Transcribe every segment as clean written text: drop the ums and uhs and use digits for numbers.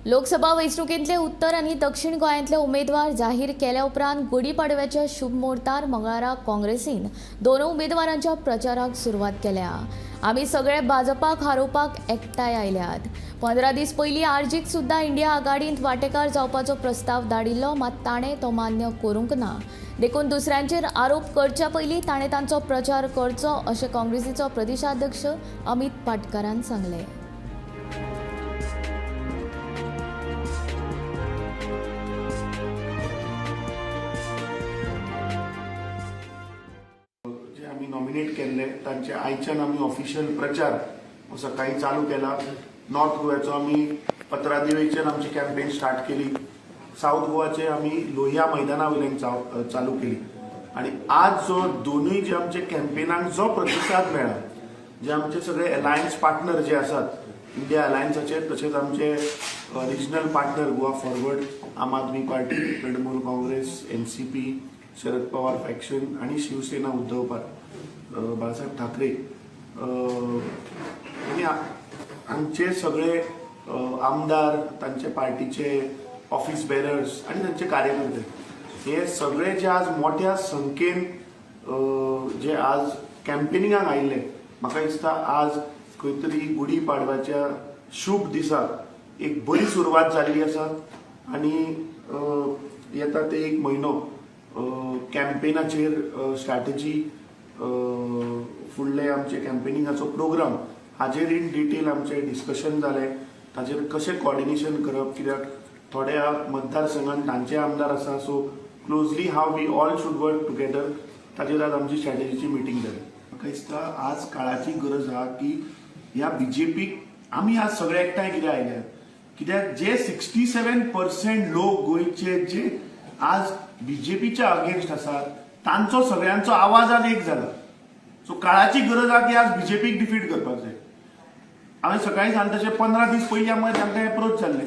लोकसभा वेंचणुकेंतले उत्तर आनी दक्षिण गोंयांतले उमेदवार जाहीर केल्या उपरांत गुढीपाडव्याच्या शुभ मुहूर्तार मंगळारा काँग्रेसीन दोन उमेदवारांच्या प्रचाराक सुरवात केल्या. आमी सगळे भाजपाक हारोवपाक एकठांय आयल्यात. 15 दीस पयलीं आरजीक सुद्दां इंडिया आघाडींत वांटेकार जावपाचो प्रस्ताव धाडिल्लो, मात ताणें तो मान्य करूंक ना. देखून दुसऱ्यांचेर आरोप करच्या पयलीं ताणें तांचो प्रचार करचो अशें काँग्रेसीचो प्रदेशाध्यक्ष अमित पाटकारान सांगलें. जे आमी नॉमिनेट केल्ले तांचे आयच्यान आमी ऑफिशियल प्रचार हो सकाळी चालू केला. नॉर्थ गोव्याचो आमी पत्रादेवीच्यान आमची कॅम्पेन स्टार्ट केली. साऊथ गोवाचे आमी लोहिया मैदाना वयल्यान चालू केली आनी आज जो दोनूय जे आमचे कॅम्पेनाक जो प्रतिसाद मेळ्ळा, जे आमचे सगळे अलायन्स पार्टनर जे आसात इंडिया अलायन्साचे, तशेंच आमचे रिजनल पार्टनर गोवा फॉरवर्ड, आम Aadmi party, Trinamool Congress, NCP, Sharad Pawar faction आणि शिवसेना उद्धव बाळासाहेब ठाकरे आनी आमचे सगळे आमदार, तांचे पार्टीचे ऑफिस बेरर्स आणि तांचे कार्यकर्ते हे सगळे जे आज मोठ्या संख्येन जे आज कॅम्पेनिंगाक आयिल्ले, म्हाका दिसता आज खंय तरी गुढी पाडव्याच्या शुभ दिसा एक बरी सुरवात जाल्ली आसा. आनी येता ते एक म्हयनो कॅम्पेनाचेर स्ट्रॅटजी, फुडले आमचे कॅम्पेनिंगाचो प्रोग्राम हाजेर इन डिटेल आमचें डिस्कशन जालें. ताचेर कशें कॉर्डिनेशन करप, कित्याक थोड्या मतदारसंघात तांचे आमदार आसा, so closely how we all should work together, ताचेर आज आमची स्ट्रॅटजीची मिटींग जाली. म्हाका दिसता आज काळाची गरज आहा की ह्या बीजेपीक आमी आज सगळे एकठांय कित्याक आयल्या, कित्याक जे 67% लोक गोंयचे जे आज बीजेपीच्या अगेन्स्ट आसात, तांचो सगळ्यांचो आवाज आज एक जाला. सो काळाची गरज आहा की आज बीजेपीक डिफीट करपाक जाय. हांवें सकाळी सांगलें तशें, 15 दीस पयलीं आमकां तांकां एप्रोच जाल्ले.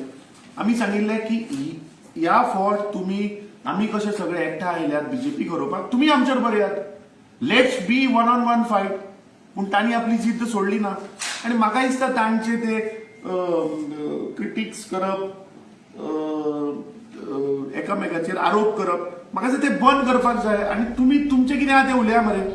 आमी सांगिल्लें की ह्या फावट तुमी आमी कशे सगळे एकठांय आयल्यात बीजेपीक हरोवपाक, तुमी आमचेर बरयात, let's be one on one fight. पूण तांणी आपली जिद्द सोडली ना आनी म्हाका दिसता तांचे ते क्रिटिक्स करप, अ, अ, एकामेकाचेर आरोप करप, म्हाका दिसता ते बंद करपाक जाय आनी तुमी तुमचें कितें आहा तें उलया मरे.